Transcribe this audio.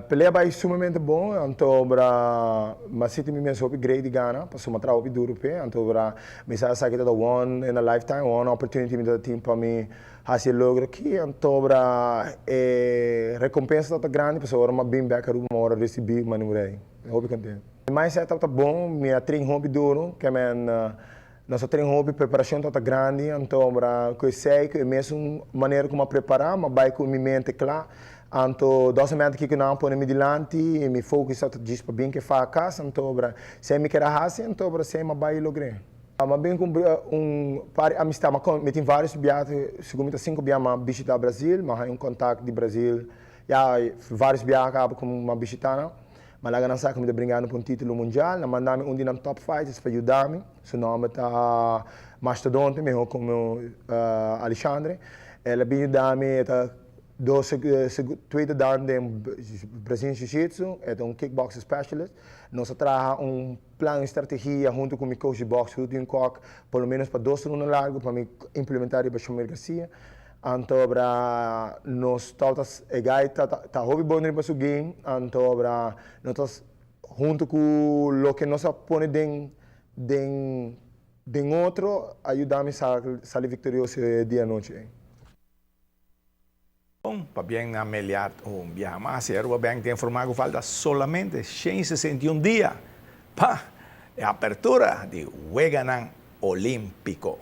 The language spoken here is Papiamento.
Pelea a bai sumamente bon, anto ora m'a sinti mi mes hopi great di gana, pasobra m'a traha hopi duro p'e, anto ora mi sa esaki ta one in a lifetime, one opportunity mi ta tin pa mi hasi e logro aki, anto ora e recompensa tabata grandi pasobra ora m'a bin bek Aruba m'a ora ricibi manera hopi contento. Mi mindset tabata bon, mi a train hopi duro, ke men nos a train hopi, preparacion tabata grandi, anto ora cu esey cu e mesun manera cu m'a prepara m'a bay cu mi mente cla. Anto dosemente kiko nan a pone mi dilanti i mi focus tabata djis pa bin ke faha cas, anto obra esei mi kere hasi, anto obra esei mi a bai i logr'é. Mi a bin ku un par di amistad, mi tin varios bia, segun mi ta sinku bia mi a bishita Brazil, mi a haña un contact di Brazil, ya varios bia a kaba ku mi a bishita nan, mi a laga nan sa ku mi ta bringando pa un titulo mundial, nan manda mi un di nan top fighters pa yuda mi, su nomber ta Mastodonte, miho komo Alexandre, el a bin yuda mi, e ta. Dos tweede dan den Brazilian Jiu Jitsu, e ta un kickboxing specialist. Nos a traha un plan y strategia hunto cu mi coach di box Ruth Kok por lo menos pa dos runda largo pa mi implementa riba Shamir Garcia. Anto obra nos tabata e guy ta ta hopi bon riba su game, anto obra nos ta hunto cu loke nos a pone den den den otro a yuda mi sali victorioso e dia anochi ey. Bon, pabien na Meliard un biaha mas. E Aruba Bank ta informa cu falta solamente 161 dia pa e apertura di Weganan Olimpico.